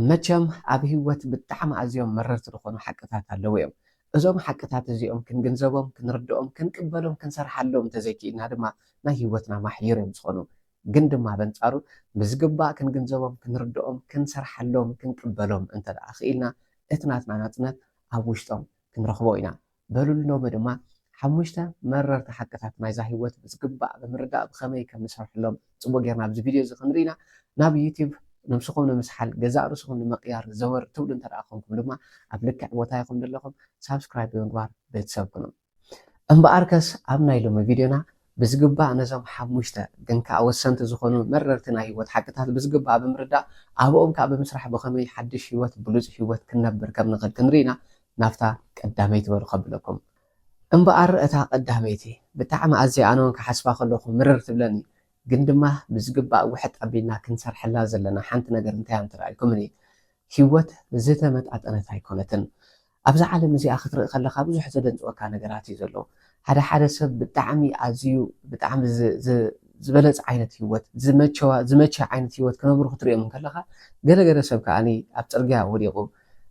መቸም ኣብ ህይወት ብጣዕሚ ኣዝዮም መረርቲ ዝኾኑ ሓቅታት ኣለዉ እዮም። እዞም ሓቅታት እዚኦም ክንግንዘቦም፣ ክንርድኦም፣ ክንቅበሎም፣ ክንሰርሓሎም እንተዘይክኢልና ድማ ናይ ህይወትና ማሕዩር እዮም ዝኾኑ። ግን ድማ በንጻሩ ብዝግባእ ክንግንዘቦም፣ ክንርድኦም፣ ክንሰርሓሎም፣ ክንቅበሎም እንተ ደኣ ክኢልና እቲ ናትና ናጽነት ኣብ ውሽጦም ክንረኽቦ ኢና። በሉ ሎሚ ድማ ሓሙሽተ መረርቲ ሓቅታት ናይዛ ህይወት ብዝግባእ ብምርዳእ ብኸመይ ከም ንሰርሐሎም ጽቡቕ ጌርና ኣብዚ ቪድዮ እዚ ክንርኢ ኢና። ናብ ዩቲዩብ ነብስኹም ንምስሓል፣ ገዛእ ርእስኹም ንምቕያር ዘወር ትብሉ እንተ ደኣ ኮንኩም ድማ ኣብ ልክዕ ቦታ ኢኹም ዘለኹም ሳብስክራይብ ብምግባር ቤተሰብ ኩኑ። እምበኣርከስ ኣብ ናይ ሎሚ ቪድዮና ብዝግባእ ነዞም ሓሙሽተ ግን ከኣ ወሰንቲ ዝኾኑ መረርቲ ናይ ህይወት ሓቅታት ብዝግባእ ብምርዳእ ኣብኦም ከኣ ብምስራሕ ብኸመይ ሓድሽ ህይወት ብሉጽ ህይወት ክንነብር ከም ንኽእል ክንርኢ ኢና። ናብታ ቀዳመይቲ በሉ ከብለኩም። እምበኣር እታ ቀዳመይቲ ብጣዕሚ ኣዝየ ኣነ እውን ክሓስባ ከለኹ ምርር ትብለኒ፣ ግን ድማ ብዝግባእ ውሕጥ ኣቢልና ክንሰርሐላ ዘለና ሓንቲ ነገር እንታይ እያ እንትረኣልኩምኒ፣ ህይወት ዝተመጣጠነት ኣይኮነትን። ኣብዛ ዓለም እዚኣ ክትርኢ ከለኻ ብዙሕ ዘደንፅወካ ነገራት እዩ ዘሎ። ሓደ ሓደ ሰብ ብጣዕሚ ኣዝዩ ብጣዕሚ ዝ- ዝ- ዝበለፀ ዓይነት ህይወት ዝመቸዋ ዝመቸ ዓይነት ህይወት ክነብሩ ክትሪኦም እንከለኻ፣ ገለገለ ሰብ ከኣ ኣብ ፅርግያ ወዲቑ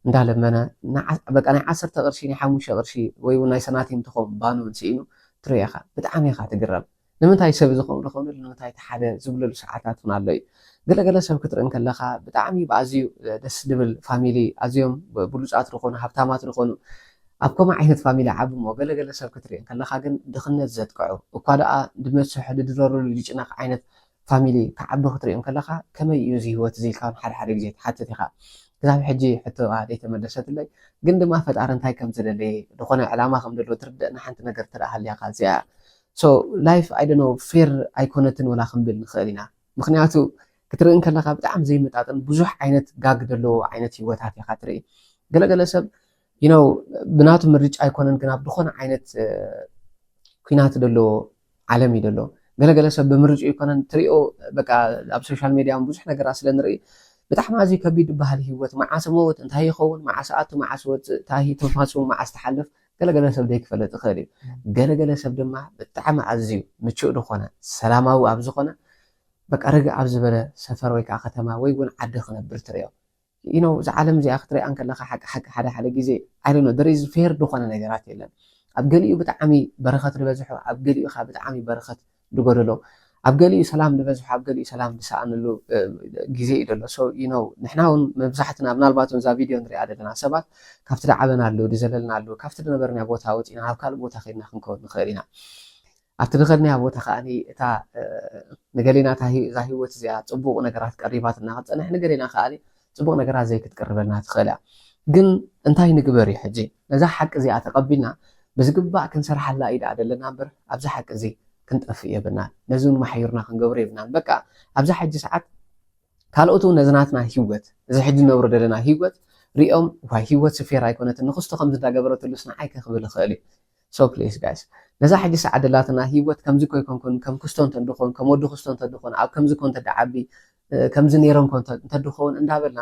እንዳለመነ ንዓ- በቃ ናይ ዓሰርተ ቅርሺ ናይ ሓሙሽተ ቅርሺ ወይ እውን ናይ ሰናቲም ትኸውን ባኖ ስኢኑ ትሪኦ ኢኻ። ብጣዕሚ ኢኻ ትግረም። ንምንታይ ሰብ እዚ ከምኡ ዝኸውን? ንምንታይ እቲ ሓደ ዝብለሉ ሰዓታት እውን ኣሎ እዩ። ገለገለ ሰብ ክትርኢ እንከለኻ ብጣዕሚ ብኣዝዩ ደስ ዝብል ፋሚሊ፣ ኣዝዮም ብሉፃት ዝኾኑ ሃብታማት ዝኾኑ ኣብ ከምኡ ዓይነት ፋሚሊ ዓቢ እሞ፣ ገለገለ ሰብ ክትርኢ እንከለኻ ግን ድኽነት ዘጥቅዑ፣ እኳ ደኣ ድመስሑ ድድረርሉ ድጭነኽ ዓይነት ፋሚሊ ክዓቢ ክትሪኦ እንከለኻ ከመይ እዩ እዚ ህይወት እዚ ኢልካ ሓደ ሓደ ግዜ ትሓትት ኢኻ። ክሳብ ሕጂ ሕቶኣ ዘይተመለሰትለይ፣ ግን ድማ ፈጣሪ እንታይ ከም ዝደለየ፣ ዝኾነ ዕላማ ከም ዘለዎ ትርደእና ሓንቲ ነገር ትረኣ ሃልያኻ እዚኣ። So life, I don't know, ፌር ኣይኮነትን ወላ ክንብል ንኽእል ኢና። ምኽንያቱ ክትርኢ እንከለኻ ብጣዕሚ ዘይመጣጠን ብዙሕ ዓይነት ጋግ ዘለዎ ዓይነት ህይወታት ኢኻ ትርኢ። ገለገለ ሰብ you know ብናቱ ምርጫ ኣይኮነን፣ ግን ኣብ ዝኾነ ዓይነት ኩናት ዘለዎ ዓለም እዩ ዘሎ። ገለገለ ሰብ ብምርጫ ኣይኮነን ትሪኦ። በቃ ኣብ ሶሻል ሜድያ ብዙሕ ነገራት ስለ ንርኢ ብጣዕሚ ኣዝዩ ከቢድ ዝበሃል ህይወት፣ መዓስ ሞት እንታይ ይኸውን፣ መዓስ ኣቱ፣ መዓስ ወፅእ፣ ታሂ ትንፋሱ መዓስ ትሓልፍ፣ ገለገለ ሰብ ዘይክፈልጥ ይኽእል እዩ። ገለገለ ሰብ ድማ ብጣዕሚ ኣዝዩ ምቹእ ዝኾነ ሰላማዊ ኣብ ዝኾነ በቃ ርግእ ኣብ ዝበለ ሰፈር ወይ ከዓ ከተማ ወይ እውን ዓዲ ክነብር ትሪኦ። you know እዛ ዓለም እዚኣ ክትሪኣ እንከለኻ ሓቂ ሓቂ ሓደ ሓደ ግዜ I don't know there is fair ዝኾነ ነገራት የለን። ኣብ ገሊኡ ብጣዕሚ በረኸት ዝበዝሖ፣ ኣብ ገሊኡ ከዓ ብጣዕሚ በረኸት ዝጎደሎ፣ ኣብ ገሊኡ ሰላም ዝበዝሖ ኣብ ገሊኡ ሰላም ዝሰኣነሉ ግዜ እዩ ዘሎ። So you know ንሕና እውን መብዛሕትና ምናልባት እውን እዛ ቪድዮ ንሪኣ ዘለና ሰባት ካብቲ ዝዓበናሉ ዝዘለልናሉ ካብቲ ዝነበርናዮ ቦታ ወፂና ናብ ካልእ ቦታ ከይድና ክንከውን ንኽእል ኢና። ኣብቲ ዝኸድናዮ ቦታ ከዓ እታ ንገሌና እዛ ህይወት እዚኣ ፅቡቕ ነገራት ቀሪባትና ክትፀንሕ፣ ንገሌና ከዓ ፅቡቕ ነገራት ዘይክትቅርበልና ትኽእል እያ። ግን እንታይ ንግበር እዩ ሕጂ? ነዛ ሓቂ እዚኣ ተቐቢልና ብዝግባእ ክንሰርሓላ እዩ ደኣ ዘለና እምበር ኣብዛ ሓቂ እዚ ክንጠፍእ የብልና። ነዚ እውን ማሕዩርና ክንገብሮ የብልናን። በቃ ኣብዛ ሕጂ ሰዓት ካልኦት እውን ነዚ ናትና ህይወት፣ እዚ ሕጂ ንነብሮ ዘለና ህይወት ሪኦም ዋይ ህይወት ስፌር ኣይኮነትን ንክስቶ ከምዚ እንዳገበረትሉስ ንዓይ ከ ክብል ይኽእል እዩ። So please guys ነዛ ሕጂ ሰዓት ደላትና ህይወት ከምዚ ኮይኮንኩን ከም ክስቶ እንተድኾን ከም ወዲ ክስቶ እንተድኾን ኣብ ከምዚ ኮ እንተደዓቢ ከምዚ ነይረ እንኮ እንተድኸውን እንዳበልና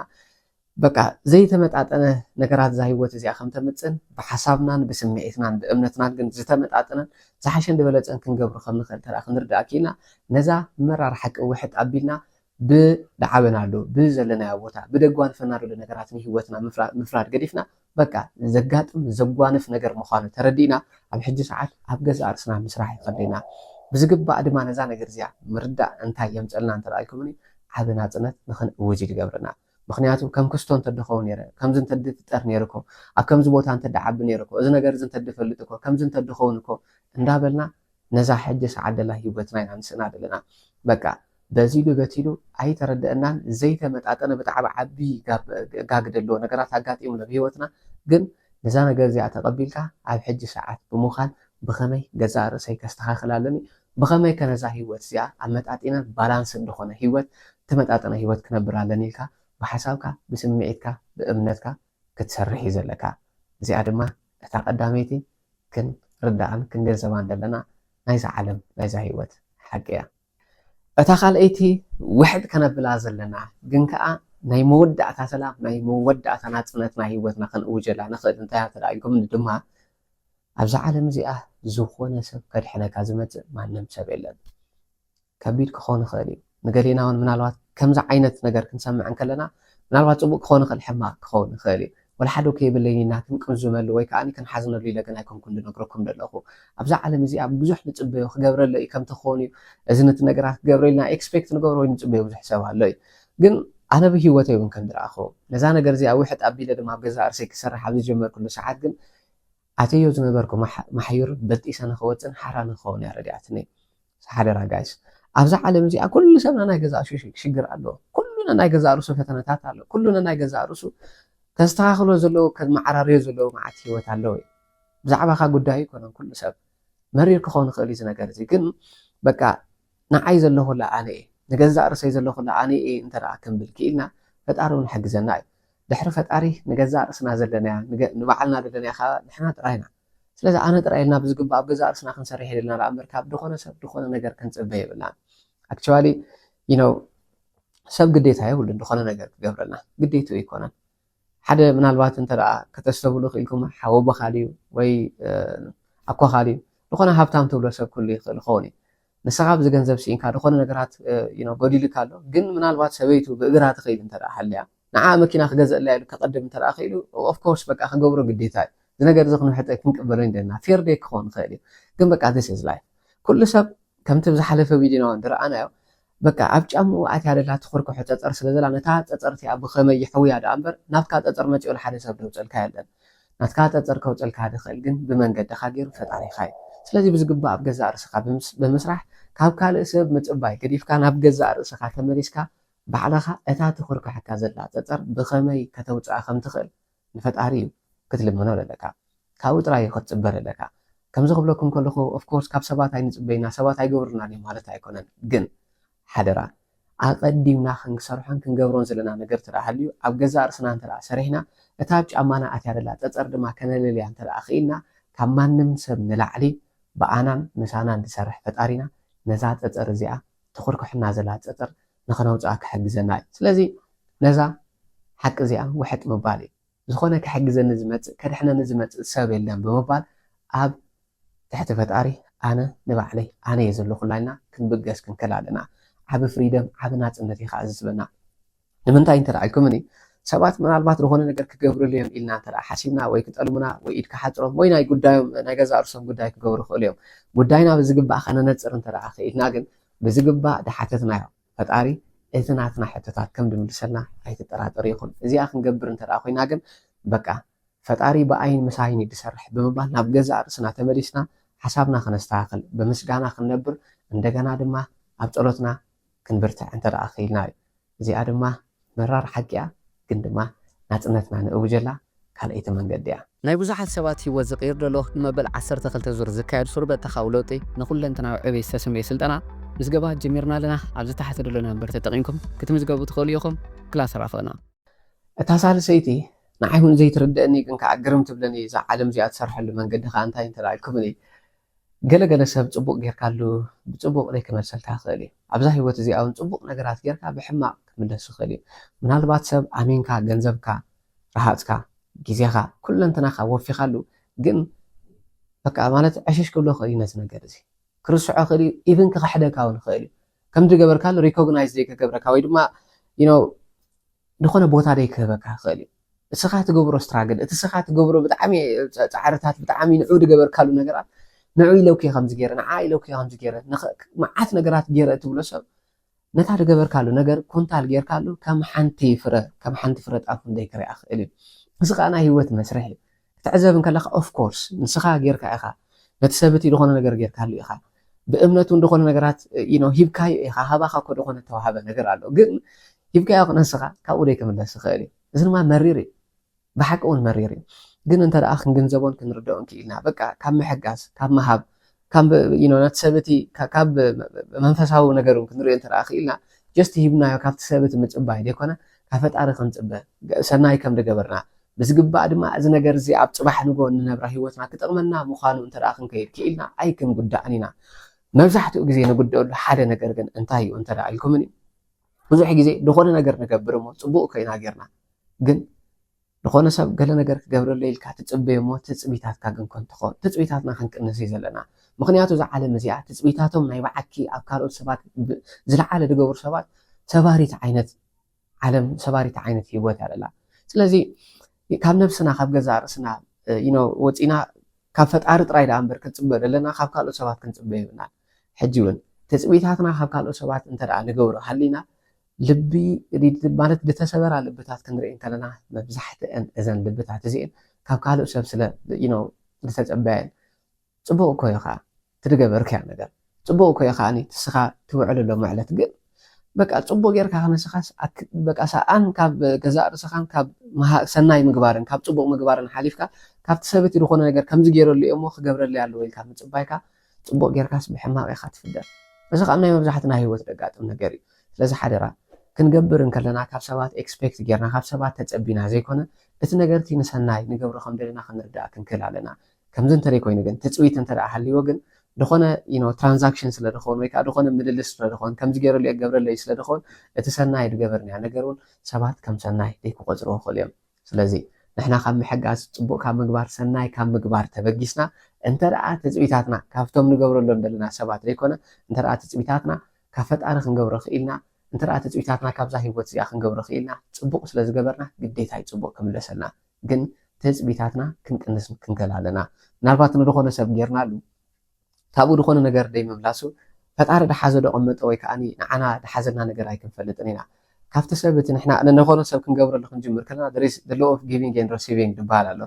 በቃ ዘይተመጣጠነ ነገራት እዛ ህይወት እዚኣ ከም ተምፅን ብሓሳብናን ብስምዒትናን ብእምነትናን ግን ዝተመጣጠነን ዝሓሸን ዝበለፀን ክንገብሩ ከም ንኽእል ተራ ክንርዳእ ክኢልና ነዛ መራር ሓቂ ውሕጥ ኣቢልና ብደዓበናሉ ብዘለናዮ ቦታ ብደጓንፈና ዘሎ ነገራት ንህይወትና ምፍራድ ገዲፍና በቃ ዘጋጥም ዘጓንፍ ነገር ምዃኑ ተረዲእና ኣብ ሕጂ ሰዓት ኣብ ገዛእ ርእስና ምስራሕ ይኸድና ብዝግባእ ድማ ነዛ ነገር እዚኣ ምርዳእ እንታይ የምፀልና እንተረኣይኩምኒ ዓብ ናፅነት ንኽንእውጅ ይገብርና። ምኽንያቱ ከም ክስቶ እንተድኸውን ነይረ ከምዚ እንተድፍጠር ነይሩ እኮ ኣብ ከምዚ ቦታ እንተድዓቢ ነይሩ እኮ እዚ ነገር እዚ እንተድፈልጥ እኮ ከምዚ እንተድኸውን እኮ እንዳበልና ነዛ ሕጂ ሰዓት ደላ ህይወትና ኢና ንስእና ዘለና። በቃ በዚሉ በቲሉ ኣይተረደአናን ዘይተመጣጠነ ብጣዕሚ ዓቢ ጋግ ደለዎ ነገራት ኣጋጢሙ ናብ ህይወትና ግን ነዛ ነገር እዚኣ ተቐቢልካ ኣብ ሕጂ ሰዓት ብምዃን ብኸመይ ገዛእ ርእሰይ ከስተኻኽል ኣለኒ ብኸመይ ከነዛ ህይወት እዚኣ ኣመጣጢነ ባላንስ እንደኾነ ህይወት ተመጣጠነ ህይወት ክነብር ኣለኒ ኢልካ ብሓሳብካ ብስምዒትካ ብእምነትካ ክትሰርሕ እዩ ዘለካ። እዚኣ ድማ እታ ቀዳመይቲ ክንርዳኣን ክንገንዘባን ዘለና ናይዛ ዓለም ናይዛ ህይወት ሓቂ እያ። እታ ካልኣይቲ ውሕድ ከነብላ ዘለና ግን ከዓ ናይ መወዳእታ ሰላም ናይ መወዳእታ ናፅነት ናይ ህይወትና ክንእውጀላ ንኽእል እንታይ ተደኣልኩም ድማ ኣብዛ ዓለም እዚኣ ዝኾነ ሰብ ከድሕነካ ዝመፅእ ማንም ሰብ የለን። ከቢድ ክኾን ይኽእል እዩ። ንገሌና እውን ምናልባት ከምዚ ዓይነት ነገር ክንሰምዕ እንከለና ምናልባት ፅቡቅ ክኸውን ይኽእል፣ ሕማቅ ክኸውን ይኽእል እዩ። ወላ ሓደ እኮ የብለይን ኢልና ክንቅንዝመሉ ወይ ከዓ ክንሓዝነሉ ኢለ ግን ኣይኮንኩን ዝነግረኩም ዘለኹ። ኣብዛ ዓለም እዚኣ ብዙሕ ንፅበዮ ክገብረለይ ከም ትኾኑ እዩ። እዚ ነቲ ነገራት ክገብረ ኢልና ኤክስፔክት ንገብሮ ወይ ንፅበዮ ብዙሕ ሰብ ኣሎ እዩ። ግን ኣነ ብህይወተይ እውን ከም ዝረኣኹ ነዛ ነገር እዚኣ ውሕጥ ኣቢለ ድማ ኣብ ገዛ እርሰይ ክሰርሕ ኣብ ዝጀመርኩሉ ሰዓት ግን ኣተዮ ዝነበርኩ ማሕ- ማሕዩር በጢሰ ንክወፅን ሓራ ንክኸውን እያ ረዲኣትኒ። ሓደራ ጋይስ፣ ኣብዛ ዓለም እዚኣ ኩሉ ሰብ ናይ ገዛእ ሽግር ኣለዎ። ኩሉ ናይ ገዛእ ርእሱ ፈተነታት ኣሎ። ኩሉ ናይ ገዛእ ርእሱ ከስተኻኽሎ ዘለዎ ከመዓራርዮ ዘለዎ መዓት ህይወት ኣለዎ እዩ። ብዛዕባኻ ጉዳዩ ኣይኮነን። ኩሉ ሰብ መሪር ክኸውን ይኽእል እዩ እዚ ነገር እዚ። ግን በቃ ንዓይ ዘለኹላ ኣነ እየ፣ ንገዛእ ርእሰይ ዘለኹላ ኣነ እየ እንተ ደኣ ክንብል ክኢልና ፈጣሪ እውን ይሕግዘና እዩ። ድሕሪ ፈጣሪ ንገዛእ ርእስና ዘለናያ ንገ- ንባዕልና ዘለናያ ከዓ ንሕና ጥራይና። ስለዚ ኣነ ጥራይ ኢልና ብዝግባእ ኣብ ገዛእ ርእስና ክንሰርሕ የድልና ደኣ እምበር ካብ ዝኾነ ሰብ ዝኾነ ነገር ክንፅበ የብልናን። ኣክቹዋሊ you know ሰብ ግዴታ የብሉን ዝኾነ ነገር ክገብረልና፣ ግዴትኡ ኣይኮነን። ሓደ ምናልባት እንተ ደኣ ከተስተብሉ ክኢልኩም ሓወቦኻ ድዩ ወይ ኣኮኻ ድዩ ዝኾነ ሃብታም ትብሎ ሰብ ክህሉ ይኽእል ይኸውን እዩ። ንስኻ ኣብዚ ገንዘብ ስኢንካ ዝኾነ ነገራት you know ጎዲሉካ ኣሎ፣ ግን ምናልባት ሰበይቱ ብእግራ ትኸይድ እንተ ደኣ ሃልያ ንዓ መኪና ክገዝእላ ኢሉ ከቐድም እንተ ደኣ ክኢሉ ኦፍኮርስ በቃ ክገብሮ ግዴታ እዩ። እዚ ነገር እዚ ክንውሕጠ ክንቅበሎ እንደና ፌር ደይ ክኸውን ይኽእል እዩ። ግን በቃ this is life። ኩሉ ሰብ ከምቲ ብዝሓለፈ ቪዲዮና እውን ዝረኣናዮ በቃ ኣብ ጫምኡ ኣትያ ደላ ትኹርክሖ ፀፀር ስለ ዘላ ነታ ፀፀር እቲኣ ብኸመይ ይሕውያ ደኣ እምበር ናትካ ፀፀር መፂኡ ንሓደ ሰብ ደውፀልካ የለን። ናትካ ፀፀር ከውፀልካ ዝኽእል ግን ብመንገድኻ ገይሩ ፈጣሪኻ እዩ። ስለዚ ብዝግባእ ኣብ ገዛእ ርእስኻ ብምስ- ብምስራሕ ካብ ካልእ ሰብ ምፅባይ ገዲፍካ ናብ ገዛእ ርእስኻ ተመሊስካ ባዕልኻ እታ ትኹርክሐካ ዘላ ፀፀር ብኸመይ ከተውፅኣ ከም ትኽእል ንፈጣሪ እዩ ክትልምኖ ዘለካ። ካብኡ ጥራይ እዩ ክትፅበ ዘለካ። ከምዚ ክብለኩም ከለኹ ኦፍኮርስ ካብ ሰባት ኣይንፅበይና ሰባት ኣይገብሩናን እዮም ማለት ኣይኮነን። ግን ሓደራ ኣቐዲምና ክንሰርሖን ክንገብሮን ዘለና ነገር እንተ ደኣ ሃልዩ ኣብ ገዛእ ርእስና እንተ ደኣ ሰሪሕና እታ ኣብ ጫማና ኣትያ ዘላ ፀፀር ድማ ከነለልያ እንተ ደኣ ክኢልና ካብ ማንም ሰብ ንላዕሊ ብኣናን ምሳናን ዝሰርሕ ፈጣሪና ነዛ ፀፀር እዚኣ ትኹርኩሕና ዘላ ፀፀር ንኸነውፅኣ ክሕግዘና እዩ። ስለዚ ነዛ ሓቂ እዚኣ ውሕጥ ምባል እዩ። ዝኾነ ክሕግዘኒ ዝመፅእ ከድሕነኒ ዝመፅእ ሰብ የለን ብምባል ኣብ ትሕቲ ፈጣሪ ኣነ ንባዕለይ ኣነ እየ ዘለኹላ ኢልና ክንብገስ ክንክእል ኣለና። ዓቢ ፍሪደም ዓቢ ናፅነት እዩ ከዓ ዝስበና። ንምንታይ እንተ ኢልኩምኒ ሰባት ምናልባት ዝኾነ ነገር ክገብሩሉ እዮም ኢልና እንተ ሓሲብና ወይ ክጠልሙና ወይ ኢድ ክሓፅሮም ወይ ናይ ጉዳዮም ናይ ገዛ እርሶም ጉዳይ ክገብሩ ይኽእሉ እዮም። ጉዳይና ብዝግባእ ከነነፅር እንተ ክኢልና ግን ብዝግባእ ድሓተትናዮ ፈጣሪ እቲ ናትና ሕቶታት ከም ድምልሰልና ኣይትጠራጠሩ ይኹን። እዚኣ ክንገብር እንተ ኮይና ግን በቃ ፈጣሪ ብኣይን ምሳይን እዩ ዝሰርሕ ብምባል ናብ ገዛእ ርእስና ተመሊስና ሓሳብና ከነስተኻኽል ብምስጋና ክንነብር እንደገና ድማ ኣብ ጸሎትና ክንብርትዕ እንተ ደኣ ክኢልና እዩ። እዚኣ ድማ መራር ሓቂ እያ፣ ግን ድማ ናጽነትና ንእውጀላ ካልኣይቲ መንገዲ እያ። ናይ ብዙሓት ሰባት ህይወት ዝቕይር ዘሎ ንመበል ዓሰርተ ክልተ ዙር ዝካየድ ሱር በተኻዊ ለውጢ ንኹለንተናዊ ዕቤት ዝተሰምየ ስልጠና ምዝገባ ጀሚርና ኣለና። ኣብዚ ታሕቲ ዘሎ ነምበር ተጠቒምኩም ክትምዝገቡ ትኽእሉ ኢኹም። ክላስ ራኸብና። እታ ሳልሰይቲ ንዓይ እውን ዘይትርደአኒ ግን ከዓ ግርም ትብለኒ እዛ ዓለም እዚኣ ትሰርሐሉ መንገዲ ከዓ እንታይ እንተ ኢልኩምኒ ገለ ገለ ሰብ ፅቡቅ ጌርካሉ ብፅቡቅ ዘይክመልሰልካ ይኽእል እዩ። ኣብዛ ህይወት እዚኣ እውን ፅቡቅ ነገራት ጌርካ ብሕማቅ ክምለስ ይኽእል እዩ። ምናልባት ሰብ ኣሚንካ ገንዘብካ፣ ረሃፅካ፣ ግዜኻ፣ ኩለንትናኻ ወፊኻሉ ግን በቃ ማለት ዕሽሽ ክብሎ ይኽእል እዩ ነዚ ነገር እዚ ክርስዖ ይኽእል እዩ። ኢቭን ክኽሕደካ እውን ይኽእል እዩ። ከምዚ ገበርካሉ ሪኮግናይዝ ዘይክገብረካ ወይ ድማ you know ዝኾነ ቦታ ደይ ክህበካ ይኽእል እዩ። እስኻ ትገብሮ ስትራግል እቲ እስኻ ትገብሮ ብጣዕሚ ፃዕርታት ብጣዕሚ ንዑ ዝገበርካሉ ነገራት ንዑ ኢለኩ ከምዚ ገይረ ንዓ ኢለኩ ከምዚ ገይረ መዓት ነገራት ገይረ እትብሎ ሰብ ነታ ዝገበርካሉ ነገር ኮንታል ጌርካሉ ከም ሓንቲ ፍረ ከም ሓንቲ ፍረ ጣፍ እንደይ ክሪኣ ክእል እዩ። እዚ ከዓ ናይ ህይወት መስርሕ እዩ። ክትዕዘብ እንከለካ ኦፍኮርስ ንስኻ ጌርካ ኢኻ ነቲ ሰብቲ ዝኾነ ነገር ጌርካሉ ኢኻ ብእምነቱ እንደኾነ ነገራት you know ሂብካዮ ኢኻ ሃባኻ እኮ ዝኾነ ተዋሃበ ነገር ኣሎ ግን ሂብካዮ ክነስኻ ካብኡ ደይ ክምለስ ይኽእል እዩ። እዚ ድማ መሪር እዩ። ብሓቂ እውን መሪር እዩ። ግን እንተ ደኣ ክንግንዘቦን ክንርድኦን ክኢልና በቃ ካብ ምሕጋዝ ካብ ምሃብ ካብ you know ነቲ ሰብ እቲ ካብ መንፈሳዊ ነገር እውን ክንሪኦ እንተ ደኣ ክኢልና just ሂብናዮ ካብቲ ሰብ እቲ ምፅባይ ዘይኮነ ካብ ፈጣሪ ክንፅበ ሰናይ ከም ዝገበርና ብዝግባእ ድማ እዚ ነገር እዚ ኣብ ፅባሕ ንጎ እንነብራ ህይወትና ክጠቕመና ምዃኑ እንተ ደኣ ክንከይድ ክኢልና ኣይክንጉዳእን ኢና። መብዛሕትኡ ግዜ ንጉደአሉ ሓደ ነገር ግን እንታይ እዩ እንተ ደኣ ኢልኩምኒ ብዙሕ ግዜ ዝኾነ ነገር ንገብር እሞ ፅቡቅ ኮይና ጌርና ግን ዝኾነ ሰብ ገለ ነገር ክገብረለይ ኢልካ ትፅበዮ እሞ ትፅቢታትካ ግን ኮንትኾ ትፅቢታትና ክንቅንስ እዩ ዘለና። ምኽንያቱ እዛ ዓለም እዚኣ ትፅቢታቶም ናይ በዓኪ ኣብ ካልኦት ሰባት ዝለዓለ ዝገብሩ ሰባት ሰባሪት ዓይነት ዓለም ሰባሪት ዓይነት ህይወት እያ ዘላ። ስለዚ ካብ ነብስና ካብ ገዛእ ርእስና you know ወፂና ካብ ፈጣሪ ጥራይ ደኣ እምበር ክንፅበ ዘለና ካብ ካልኦት ሰባት ክንፅበ የብልናን። ሕጂ እውን ትፅቢታትና ካብ ካልኦት ሰባት እንተ ደኣ ንገብሮ ሃሊና ልቢ ማለት ዝተሰበራ ልብታት ክንርኢ እንከለና መብዛሕትአን እዘን ልብታት እዚአን ካብ ካልእ ሰብ ስለ you know ዝተፀበየን። ፅቡቅ እኮ እዩ ከዓ ትድገበርካያ ነገር ፅቡቅ እኮ እዩ ከዓ ንስኻ ትውዕል ኣሎ ምዕለት ግን በቃ ፅቡቅ ጌርካ ከነስኻስ በቃ ሰኣን ካብ ገዛእ ርእስኻን ካብ ሰናይ ምግባርን ካብ ፅቡቅ ምግባርን ሓሊፍካ ካብቲ ሰብቲ ዝኾነ ነገር ከምዚ ገይረሉ እየ እሞ ክገብረለይ ኣለዎ ኢልካ ምፅባይካ ፅቡቅ ጌርካስ ብሕማቅ ኢኻ ትፍደር። እዚ ካብ ናይ መብዛሕትና ህይወት ደጋጥም ነገር እዩ። ስለዚ ሓደራ ክንገብር እንከለና ካብ ሰባት ኤክስፔክት ጌርና ካብ ሰባት ተፀቢና ዘይኮነ እቲ ነገርቲ ንሰናይ ንገብሮ ከም ደለና ክንርዳእ ክንክእል ኣለና። ከምዚ እንተደይ ኮይኑ ግን ትፅቢት እንተ ደኣ ሃልይዎ ግን ዝኾነ you know ትራንዛክሽን ስለ ድኸውን ወይ ከዓ ዝኾነ ምልልስ ስለ ድኸውን ከምዚ ገይረሉ እየ ክገብረለይ ስለ ድኸውን እቲ ሰናይ ድገበርናዮ ነገር እውን ሰባት ከም ሰናይ ደይክቆፅርዎ ይኽእሉ እዮም። ስለዚ ንሕና ካብ ምሕጋዝ ፅቡቅ ካብ ምግባር ሰናይ ካብ ምግባር ተበጊስና እንተ ደኣ ትፅቢታትና ካብቶም ንገብረሎም ዘለና ሰባት ዘይኮነ እንተ ደኣ ትፅቢታትና ካብ ፈጣሪ ክንገብሮ ክኢልና እንተ ደኣ ትፅቢታትና ካብዛ ህይወት እዚኣ ክንገብሮ ክኢልና ፅቡቅ ስለ ዝገበርና ግዴታ እዩ ፅቡቅ ክምለሰልና። ግን ትፅቢታትና ክንቅንስ ክንክእል ኣለና። ምናልባት ንድኾነ ሰብ ጌርናሉ ካብኡ ድኾነ ነገር ደይ ምምላሱ ፈጣሪ ድሓዞ ደቐመጠ ወይ ከዓ ንዓና ድሓዘና ነገር ኣይክንፈልጥን ኢና። ካብቲ ሰብ እቲ ንሕና ንኾነ ሰብ ክንገብረሉ ክንጅምር ከለና the law of giving and receiving ዝበሃል ኣሎ።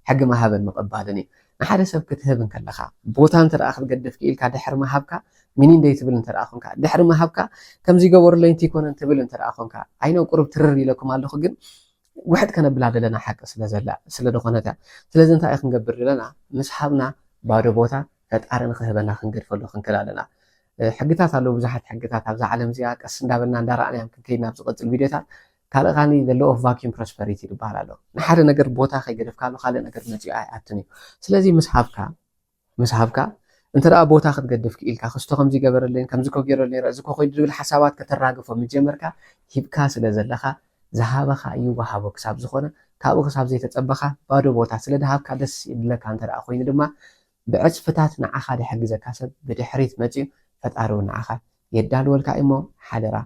ሕጊ ምሃብን ምቕባልን እዩ። ንሓደ ሰብ ክትህብ እንከለኻ ቦታ እንተ ደኣ ክትገድፍ ክኢልካ ድሕሪ ምሃብካ ሚኒን ደይ ትብል እንተ ደኣ ኮንካ ድሕሪ ምሃብካ ከምዚ ገበሩለይ እንተ ይኮነ ትብል እንተ ደኣ ኮንካ ኣይነው ቁሩብ ትርር ኢለኩም ኣለኹ ግን ውሕድ ከነብላ ዘለና ሓቂ ስለ ዘላ ስለ ዝኾነት እያ። ስለዚ እንታይ ክንገብር ዘለና ምስ ሃብና ባዶ ቦታ ፈጣሪ ንክህበና ክንገድፈሉ ክንክእል ኣለና። ሕግታት ኣለዉ ብዙሓት ሕግታት ኣብዛ ዓለም እዚኣ ቀስ እንዳበልና እንዳረኣናዮም ክንከይድ ናብ ዝቐፅል ቪድዮታት ካልእ ካኒ the law of vacuum prosperity ዝበሃል ኣሎ። ንሓደ ነገር ቦታ ከይገደፍካሉ ካልእ ነገር መፂኡ ኣይኣትን እዩ። ስለዚ ምስ ሃብካ ምስ ሃብካ እንተ ደኣ ቦታ ክትገድፍ ክኢልካ ክስቶ ከምዚ ገበረለይን ከምዚ ኮ ገይረለይ እዚ ኮ ኮይዱ ዝብል ሓሳባት ከተራግፎ ምጀመርካ ሂብካ ስለ ዘለኻ ዝሃበኻ እዩ ወሃቦ ክሳብ ዝኾነ ካብኡ ክሳብ ዘይተፀበኻ ባዶ ቦታ ስለ ድሃብካ ደስ ይብለካ እንተ ደኣ ኮይኑ ድማ ብዕፅፍታት ንዓኻ ድሕግዘካ ሰብ ብድሕሪት መፅዩ ፈጣሪ እውን ንዓኻ የዳልወልካ እሞ ሓደራ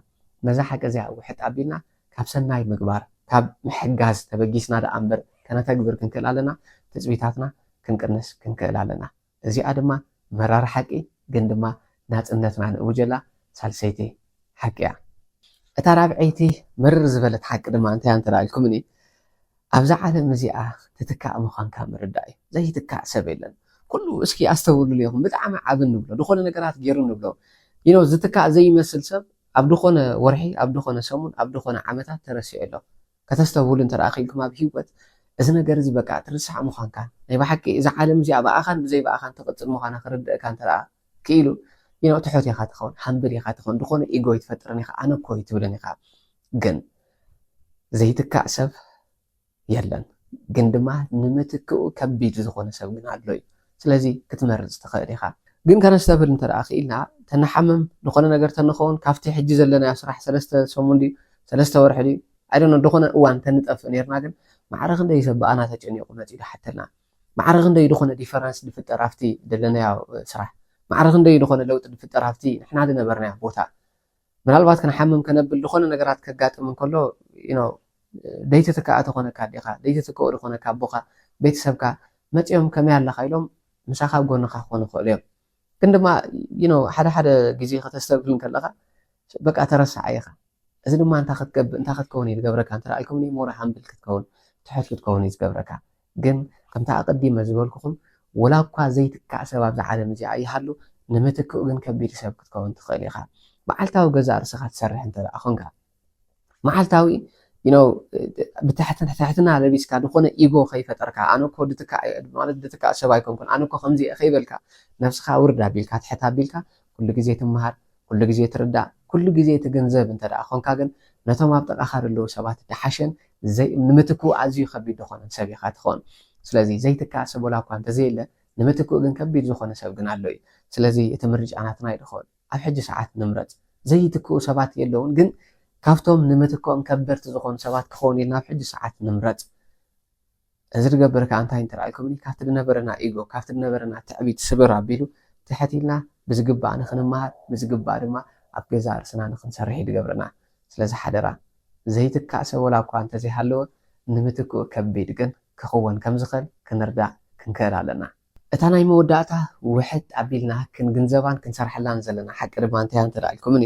ነዛ ሓቂ እዚኣ ውሕጥ ኣቢልና ካብ ሰናይ ምግባር ካብ ምሕጋዝ ተበጊስና ደኣ እምበር ከነተግብር ክንክእል ኣለና ትፅቢታትና ክንቅንስ ክንክእል ኣለና። እዚኣ ድማ መራር ሓቂ ግን ድማ ናፅነትና ንእውጀላ ሳልሰይቲ ሓቂ እያ። እታ ራብዐይቲ መርር ዝበለት ሓቂ ድማ እንታይ እንተ ኢልኩምኒ ኣብዛ ዓለም እዚኣ ትትካእ ምዃንካ ምርዳእ እዩ። ዘይትካእ ሰብ የለን። ኩሉ እስኪ ኣስተውልሉ ኢኹም። ብጣዕሚ ዓብ ንብሎ ዝኾነ ነገራት ገይሩ ንብሎ you know ዝትካእ ዘይመስል ሰብ ኣብ ዝኾነ ወርሒ ኣብ ዝኾነ ሰሙን ኣብ ዝኾነ ዓመታት ተረሲዑ ኣሎ። ከተስተውሉ እንተ ደኣ ክኢልኩም ኣብ ህይወት እዚ ነገር እዚ በቃ ትርሳዕ ምዃንካ ናይ ብሓቂ እዛ ዓለም እዚኣ ብኣኻን ብዘይ ብኣኻን ትቕጽል ምዃና ክርድእካ እንተ ደኣ ክኢሉ you know ትሑት ኢኻ ትኸውን ሃምብል ኢኻ ትኸውን ዝኾነ ኢጎ ኣይትፈጥርን ኢኻ ኣነ እኮ ኣይትብልን ኢኻ ግን ዘይትካእ ሰብ የለን ግን ድማ ንምትክኡ ከቢድ ዝኾነ ሰብ ግን ኣሎ እዩ ስለዚ ክትመርፅ ትኽእል ኢኻ ግን ከነስተብል እንተ ደኣ ክኢልና ተንሓምም ዝኾነ ነገር ተንኸውን ካብቲ ሕጂ ዘለናዮ ስራሕ ሰለስተ ሰሙን ድዩ ሰለስተ ወርሒ ድዩ ኣይደኖ ዝኾነ እዋን ተንጠፍእ ነርና ግን ማዕረ ክንደይ ሰብ ብኣና ተጨኒቑ መፂኡ ድሓተልና ማዕረ ክንደይ ዝኾነ ዲፈረንስ ድፍጠር ኣብቲ ዘለናዮ ስራሕ ማዕረ ክንደይ ዝኾነ ለውጢ ድፍጠር ኣብቲ ንሕና ዝነበርናዮ ቦታ ምናልባት ክንሓምም ከነብል ዝኾነ ነገራት ከጋጥም እንከሎ you know ደይትትካእ ትኾነካ ኣዴኻ ደይትትክኦ ዝኾነካ ኣቦኻ ቤተሰብካ መፂኦም ከመይ ኣለኻ ኢሎም ምሳኻ ኣብ ጎንኻ ክኾኑ ይኽእሉ እዮም ግን ድማ you know ሓደ ሓደ ግዜ ከተስተብህል እንከለኻ በቃ ተረሳዓ ኢኻ እዚ ድማ እንታይ ክትገብር እንታይ ክትከውን እዩ ዝገብረካ እንተ ኢልኩም ሞራ ሃምብል ክትከውን ትሑት ክትከውን እዩ ዝገብረካ ግን ከምታ ኣቐዲመ ዝበልኩኹም ወላ እኳ ዘይትካእ ሰብ ኣብዛ ዓለም እዚኣ ይሃሉ ንምትክኡ ግን ከቢድ ሰብ ክትከውን ትኽእል ኢኻ መዓልታዊ ገዛ ርእስኻ ትሰርሕ እንተ ደኣ ኾንካ መዓልታዊ you know ብትሕትና ለቢስካ ዝኾነ ኢጎ ከይፈጠርካ ኣነ እኮ ድትካእ ማለት ድትካእ ሰብ ኣይኮንኩን ኣነ እኮ ከምዚ እየ ከይበልካ ነብስኻ ውርድ ኣቢልካ ትሕት ኣቢልካ ኩሉ ግዜ ትመሃር ኩሉ ግዜ ትርዳእ ኩሉ ግዜ ትግንዘብ እንተ ደኣ ኾንካ ግን ነቶም ኣብ ጥቓኻ ዘለዉ ሰባት ድሓሸን ንምትክኡ ኣዝዩ ከቢድ ዝኾነን ሰብ ኢኻ ትኾን ስለዚ ዘይትካእ ሰብ ወላ እኳ እንተዘየለ ንምትክኡ ግን ከቢድ ዝኾነ ሰብ ግን ኣሎ እዩ ስለዚ እቲ ምርጫ ናትና እዩ ድኾን ኣብ ሕጂ ሰዓት ንምረፅ ዘይትክኡ ሰባት የለውን ግን ካብቶም ንምትክኦም ከበድቲ ዝኾኑ ሰባት ክኸውን ኢልና ኣብ ሕጂ ሰዓት ንምረፅ እዚ ዝገብር ከዓ እንታይ እንተረኣይኩምኒ ካብቲ ዝነበረና ኢጎ ካብቲ ዝነበረና ትዕቢት ስብር ኣቢሉ ትሕት ኢልና ብዝግባእ ንክንመሃር ብዝግባእ ድማ ኣብ ገዛ ርእስና ንክንሰርሕ እዩ ዝገብረና ስለዚ ሓደራ ዘይትካእ ሰብ ወላ እኳ እንተዘይሃለወ፣ ንምትክኡ ከቢድ ግን ክኽወን ከም ዝኽእል ክንርዳእ ክንክእል ኣለና። እታ ናይ መወዳእታ ውሕጥ ኣቢልና ክንግንዘባን ክንሰርሐላን ዘለና ሓቂ ድማ እንታይ እንተ ደኣ ኢልኩምኒ፣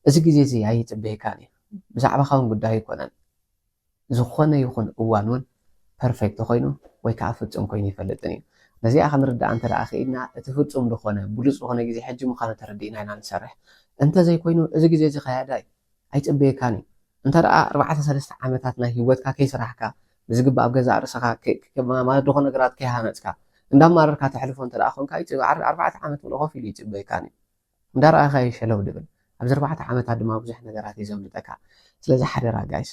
እዚ ግዜ እዚ ኣይጽበየካን እዩ። ብዛዕባኻ እውን ጉዳይ ኣይኮነን። ዝኾነ ይኹን እዋን እውን ፐርፌክት ኮይኑ ወይ ከዓ ፍጹም ኮይኑ ይፈልጥን እዩ። ነዚኣ ክንርዳእ እንተ ደኣ ክኢልና፣ እቲ ፍጹም ዝኾነ፣ ብሉጽ ዝኾነ ግዜ ሕጂ ምዃኑ ተረዲእና ኢና ንሰርሕ። እንተዘይኮይኑ፣ እዚ ግዜ እዚ ከያዳ እዩ። ኣይጽበየካን እዩ። እንተ ደኣ ኣርባዕተ ሰለስተ ዓመታት ናይ ህይወትካ ከይሰራሕካ፣ ብዝግባእ ኣብ ገዛእ ርእስኻ ከ-፣ ከ-፣ ማለት ዝኾነ ነገራት ከይሃነጽካ፣ እንዳማረርካ ተሕልፎ እንተ ደኣ ኾንካ፣ ይጽ-፣ ኣር-፣ ኣርባዕተ ዓመት ምሉእ ኮፍ ኢሉ ይጽበየካን እዩ። እንዳረኣኻዮ ሸለው ድብል። ኣብዚ ኣርባዕተ ዓመታት ድማ ብዙሕ ነገራት እዩ ዘምልጠካ። ስለዚ ሓደራ ጋይስ፣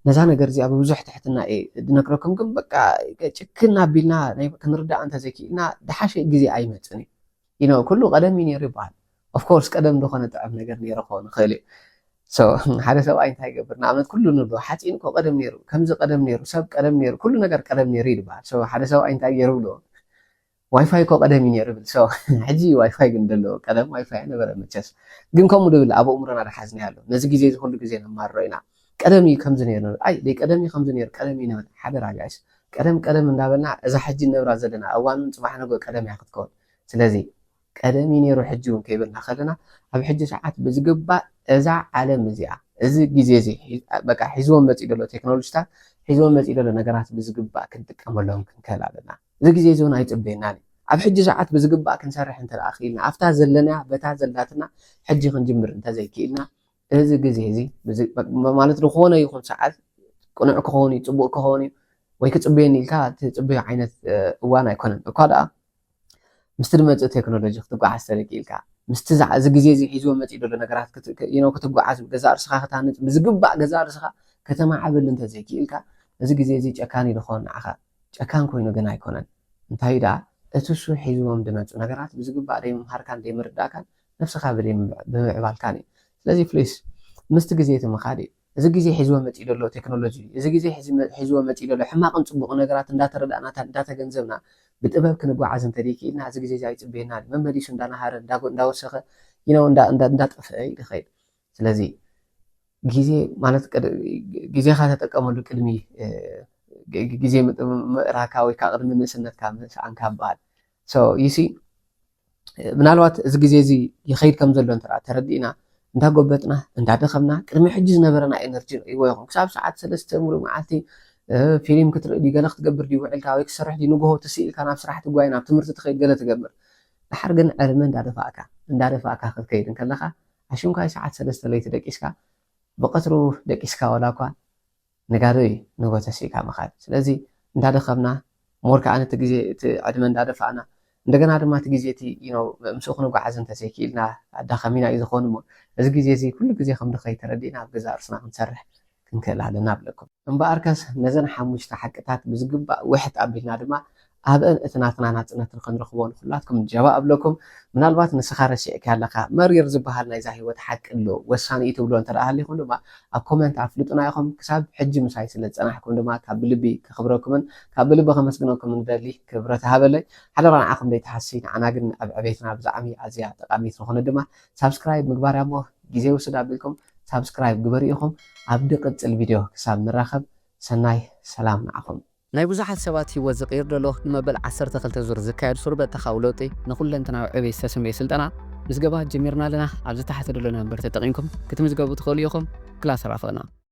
ነዛ ነገር እዚኣ ብብዙሕ ትሕትና እየ ዝነግረኩም፣ ግን በቃ ጭክን ኣቢልና ናይ ክንርዳእ እንተዘይክኢልና፣ ድሓሸ ግዜ ኣይመጽን እዩ። You know፣ ኩሉ ቀደም እዩ ነይሩ ይበሃል። Of course፣ ቀደም ዝኾነ ጥዑም ነገር ነይሩ ክኸውን ይኽእል እዩ። So፣ ሓደ ሰብኣይ እንታይ ይገብር? ንኣብነት፣ ኩሉ ንብሎ፣ ሓፂን እኮ ቀደም ነይሩ፣ ከምዚ ቀደም ነይሩ፣ ሰብ ቀደም ነይሩ፣ ኩሉ ነገር ቀደም ነይሩ ይበሃል። So፣ ሓደ ሰብኣይ እንታይ ገይሩ ብሎ? ዋይፋይ እኮ ቀደም እዩ ነይሩ ይብል። So፣ ሕጂ ዋይፋይ ግን ደሎ፣ ቀደም ዋይፋይ ነበረ መቸስ። ግን ከምኡ ድብል ኣብ ኣእምሮና ድሓዝና ኣሎ። ነዚ ግዜ እዚ ኩሉ ግዜ ነማርሮ ኢና። ቀደም እዩ ከምዚ ነይሩ ንብል። ኣይ፣ ደይ ቀደም እዩ ከምዚ ነይሩ፣ ቀደም እዩ ንብል። ሓደራ ጋይስ፣ ቀደም ቀደም እንዳበልና እዛ ሕጂ ነብራ ዘለና እዋን እውን ጽባሕ ነገ ቀደም እያ ክትከውን። ስለዚ ቀደም እዩ ነይሩ ሕጂ እውን ከይበልና ከለና፣ ኣብ ሕጂ ሰዓት ብዝግባእ እዛ ዓለም እዚኣ፣ እዚ ግዜ እዚ፣ በቃ ሒዝዎም መጺኡ ዘሎ ቴክኖሎጂታት፣ ሒዝዎም መጺኡ ዘሎ ነገራት ብዝግባእ ክንጥቀመሎም ክንክእል ኣለና። እዚ ግዜ እዚ እውን ኣይጽበየናን እዩ። ኣብ ሕጂ ሰዓት ብዝግባእ ክንሰርሕ እንተ ደኣ ክኢልና፣ ኣብታ ዘለና፣ በታ ዘላትና ሕጂ ክንጅምር እንተዘይክኢልና፣ እዚ ግዜ እዚ ብዚ-፣ ማለት ዝኾነ ይኹን ሰዓት ቅኑዕ ክኸውን እዩ፣ ጽቡቕ ክኸውን እዩ፣ ወይ ክጽበየኒ ኢልካ ትጽበዮ ዓይነት፣ እ፣ እዋን ኣይኮነን። እኳ ደኣ ምስቲ ዝመጽእ ቴክኖሎጂ ክትጓዓዝ ተደቂ ኢልካ፣ ምስቲ ዛ-፣ እዚ ግዜ እዚ ሒዝዎ መጺኡ ዘሎ ነገራት ክት-፣ ክ-፣ you know፣ ክትጓዓዝ፣ ገዛእ ርእስኻ ክታንጽ፣ ብዝግባእ ገዛእ ርእስኻ ከተማዕብል እንተዘይክኢልካ፣ እዚ ግዜ እዚ ጨካን እዩ ዝኸውን ንዓኻ። ጨካን ኮይኑ ግን ኣይኮነን። እንታይ ደኣ፣ እቲ እሱ ሒዝዎም ዝመጹ ነገራት ብዝግባእ ደይምምሃርካን ደይምርዳእካን፣ ነብስኻ ብደይ-፣ ብምዕባልካን እዩ። ስለዚ ፕሊስ፣ ምስቲ ግዜ እቲ ምኻድ እዩ። እዚ ግዜ ሒዝዎ መጺኡ ዘሎ ቴክኖሎጂ፣ እዚ ግዜ ሒዚ-፣ ሒዝዎ መጺኡ ዘሎ ሕማቕን ጽቡቕ ነገራት እንዳተረዳእና፣ እንዳተገንዘብና፣ ብጥበብ ክንጓዓዝ እንተደይክኢልና፣ እዚ ግዜ እዚ ኣይጽበየናን እዩ። መመሊሱ እንዳናሃረ፣ እንዳጎ-፣ እንዳወሰኸ፣ you know፣ እንዳ-፣ እንዳ-፣ እንዳጠፍአ እዩ ዝኸይድ። ስለዚ ግዜ ማለት ቅድ-፣ ግዜኻ ተጠቀመሉ ቅድሚ፣ እ፣ ግ-፣ ግ-፣ ግዜ ምጥ-፣ ምእራካ ወይ ከዓ ቅድሚ ንእስነትካ ምስኣንካ ይበሃል። So፣ you see፣ ምናልባት እዚ ግዜ እዚ ይኸይድ ከም ዘሎ እንተ ደኣ ተረዲእና፣ እንዳጎበጥና፣ እንዳደኸምና፣ ቅድሚ ሕጂ ዝነበረና ኤነርጂ ርእይዎ ይኹን። ክሳብ ሰዓት ሰለስተ ሙሉእ መዓልቲ፣ እ፣ ፊልም ክትርኢ ድዩ፣ ገለ ክትገብር ድዩ ውዒልካ፣ ወይ ክትሰርሕ ድዩ፣ ንግሆ ትስእ ኢልካ ናብ ስራሕ ትጓይ፣ ናብ ትምህርቲ ትኸይድ፣ ገለ ትገብር። ድሓር ግን ዕድመ እንዳደፋእካ፣ እንዳደፋእካ ክትከይድ እንከለኻ፣ ኣሽንኳይ ሰዓት ሰለስተ ለይቲ ደቂስካ፣ ብቐትሩ ደቂስካ ዋላ እኳ ንጋዶ እዩ ንጎ ተሲእካ ምኻድ። ስለዚ እንዳደኸምና፣ ሞር ከኣ ነቲ ግዜ፣ እቲ ዕድመ እንዳደፋእና፣ እንደገና ድማ እቲ ግዜ እቲ፣ you know፣ ምስኡ ክንጓዓዝ እንተዘይክኢልና ኣዳኸሚና እዩ ዝኸውን እሞ፣ እዚ ግዜ እዚ ኩሉ ግዜ ከም ድኸይ ተረዲእና ኣብ ገዛእ ርእስና ክንሰርሕ ክንክእል ኣለና እብለኩም። እምበኣርከስ ነዘን ሓሙሽተ ሓቅታት ብዝግባእ ውሕጥ ኣቢልና ድማ ኣብአን እቲ ናትና ናጽነት ንኽንረኽቦ ንኹላትኩም ጀባ እብለኩም። ምናልባት ንስኻ ረሲዕካዮ ኣለኻ፣ መሪር ዝበሃል ናይዛ ህይወት ሓቂ ኣሎ፣ ወሳኒ እዩ ትብሎ እንተ ደኣ ሃሊኹም ድማ ኣብ ኮመንት ኣፍልጡና ኢኹም። ክሳብ ሕጂ ምሳይ ስለ ዝጸናሕኩም ድማ ካብ ብልቢ ከኽብረኩምን ካብ ብልቢ ከመስግነኩምን እደሊ። ክብረት ሃበለይ። ሓደራ ንዓኹም ደይትሃሲ፣ ንዓና ግን ኣብ ዕቤትና ብዛዕሚ ኣዝያ ጠቓሚት ዝኾነ ድማ ሳብስክራይብ ምግባር እያ እሞ ግዜ ውስድ ኣቢልኩም ሳብስክራይብ ግበሩ ኢኹም። ኣብ ድቕጽል ቪድዮ ክሳብ ንራኸብ ሰናይ ሰላም ንዓኹም። ናይ ብዙሓት ሰባት ህይወት ዝቕይር ዘሎ ንመበል ዓሰርተ ክልተ ዙር ዝካየድ ሱር በተኻዊ ለውጢ ንኹለንተናዊ ዕቤት ዝተሰምየ ስልጠና ምዝገባ ጀሚርና ኣለና። ኣብዚ ታሕቲ ዘሎ ነንበር ተጠቒምኩም ክትምዝገቡ ትኽእሉ ኢኹም። ክላስ ራፈቕና።